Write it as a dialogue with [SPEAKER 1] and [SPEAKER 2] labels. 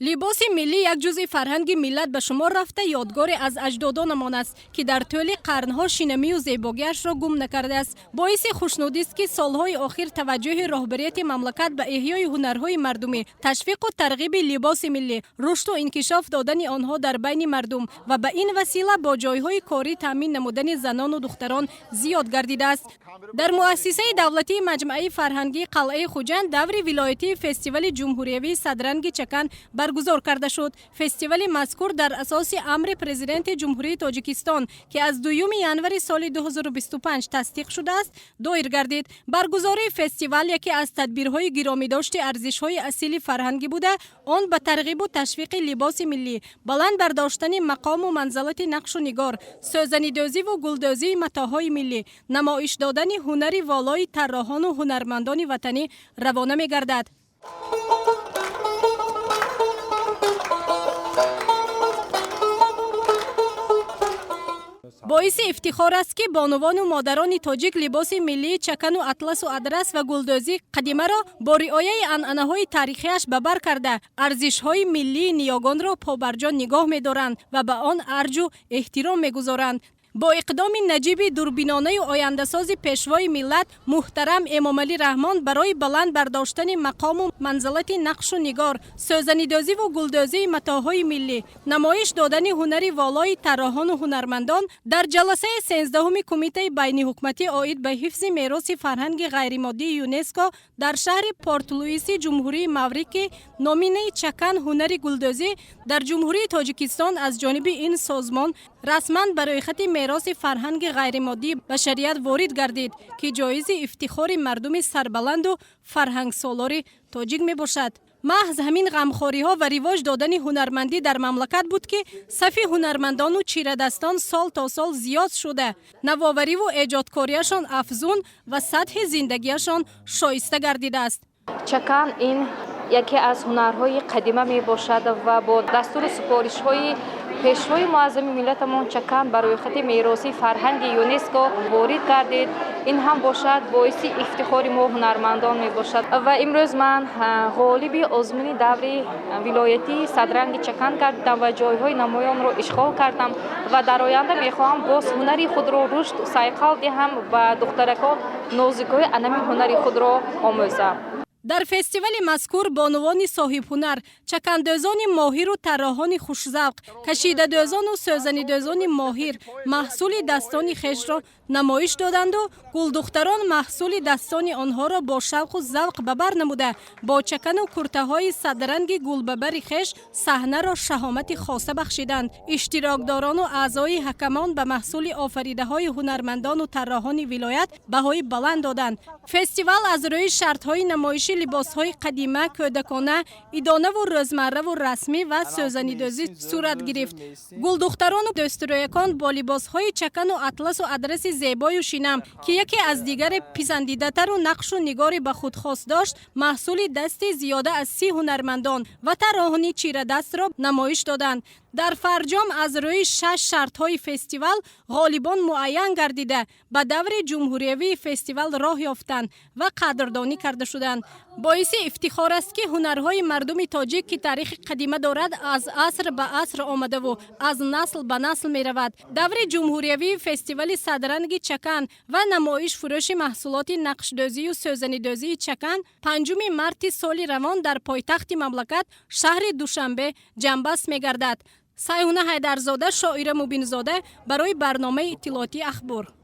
[SPEAKER 1] Либоси миллӣ як ҷузъи фарҳанги миллат ба шумор рафта, ёдгоре аз аҷдодонамон аст, ки дар тӯли қарнҳо шинамию зебогиашро гум накардааст. Боиси хушнудист, ки солҳои охир таваҷҷӯҳи роҳбарияти мамлакат ба эҳёи ҳунарҳои мардумӣ, ташвиқу тарғиби либоси миллӣ, рушду инкишоф додани онҳо дар байни мардум ва ба ин васила бо ҷойҳои корӣ таъмин намудани занону духтарон зиёд гардидааст. Дар муассисаи давлатии маҷмааи фарҳангии қалъаи Хуҷанд даври вилоятии фестивали ҷумҳуриявии «Садранги чакан» баргузор карда шуд. Фестивали мазкур дар асоси амри Президенти Ҷумҳурии Тоҷикистон, ки аз 2 январи соли 2025 тасдиқ шудааст, доир гардид. Баргузории фестивал яке аз тадбирҳои гиромидошти арзишҳои асили фарҳангӣ буда, он ба тарғибу ташвиқи либоси миллӣ, баланд бардоштани мақому манзалати нақшу нигор, сӯзанидӯзиву гулдӯзии матоъҳои миллӣ, намоиш додани ҳунари волои тарроҳону ҳунармандони ватанӣ равона мегардад. Боиси ифтихор аст, ки бонувону модарони тоҷик либоси миллии чакану атласу адрас ва гулдӯзии қадимаро бо риояи анъанаҳои таърихиаш ба бар карда, арзишҳои миллии ниёгонро побарҷо нигоҳ медоранд ва ба он арҷу эҳтиром мегузоранд. Бо иқдоми наҷиби дурбинонаю ояндасози Пешвои миллат муҳтарам Эмомалӣ Раҳмон барои баланд бардоштани мақому манзалати нақшу нигор, сӯзанидӯзиву гулдӯзии матоъҳои миллӣ, намоиш додани ҳунари волои тарроҳону ҳунармандон, дар ҷаласаи 13-уми Кумитаи байниҳукуматӣ оид ба ҳифзи мероси фарҳанги ғайримоддии ЮНЕСКО дар шаҳри Порт-Луиси Ҷумҳурии Маврикӣ номинаи «Чакан: ҳунари гулдӯзӣ дар Ҷумҳурии Тоҷикистон» аз ҷониби ин созмон расман ба рӯйхати мероси фарҳанги ғайримоддии башарият ворид гардид, ки ҷоизи ифтихори мардуми сарбаланду фарҳангсолори тоҷик мебошад. Маҳз ҳамин ғамхориҳо ва ривоҷ додани ҳунармандӣ дар мамлакат буд, ки сафи ҳунармандону чирадастон сол то сол зиёд шуда, навовариву эҷодкориашон афзун ва сатҳи зиндагиашон шоиста гардидааст.
[SPEAKER 2] Чакан ин яке аз ҳунарҳои қадима мебошад ва бо дастуру супоришҳои Пешвои муаззами миллатамон чакан ба рӯйхати мероси фарҳанги ЮНЕСКО ворид гардид. Ин ҳам бошад, боиси ифтихори мо ҳунармандон мебошад. Ва имрӯз ман ғолиби озмуни даври вилоятии «Садранги чакан» гардидам ва ҷойҳои намоёнро ишғол кардам ва дар оянда мехоҳам боз ҳунари худро рушд сайқал диҳам ва духтаракон нозикҳои анами ҳунари худро омӯзам.
[SPEAKER 1] Дар фестивали мазкур бонувони соҳибҳунар, чакандӯзони моҳиру тарроҳони хушзавқ, кашидадӯзону сӯзанидӯзони моҳир маҳсули дастони хешро намоиш доданду гулдухтарон маҳсули дастони онҳоро бо шавқу завқ ба бар намуда, бо чакану куртаҳои садранги гулбабари хеш саҳнаро шаҳомати хоса бахшиданд. Иштирокдорону аъзои ҳакамон ба маҳсули офаридаҳои ҳунармандону тарроҳони вилоят баҳои баланд доданд. Фестивал аз рӯи шартҳои намоиши либосҳои қадима, кӯдакона, идонаву рӯзмарраву расмӣ ва сӯзанидӯзӣ сурат гирифт. Гулдухтарону дӯстрӯякон бо либосҳои чакану атласу адраси зебою шинам, ки яке аз дигаре писандидатару нақшу нигори ба худ хос дошт, маҳсули дасти зиёда аз 30 ҳунармандон ва тарроҳони чирадастро намоиш доданд. Дар фарҷом аз рӯи шаш шартҳои фестивал ғолибон муайян гардида, ба даври ҷумҳуриявии фестивал роҳ ёфтанд ва қадрдонӣ карда шуданд. Боиси ифтихор аст, ки ҳунарҳои мардуми тоҷик, ки таърихи қадима дорад, аз аср ба аср омадаву аз насл ба насл меравад. Даври ҷумҳуриявии фестивали «Садранги чакан» ва намоиш фурӯши маҳсулоти нақшдӯзию сӯзанидӯзии чакан 5 марти соли равон дар пойтахти мамлакат, шаҳри Душанбе, ҷамъбаст мегардад. Сайҳуна Ҳайдарзода, Шоира Мубинзода барои барномаи иттилоотии «Ахбор».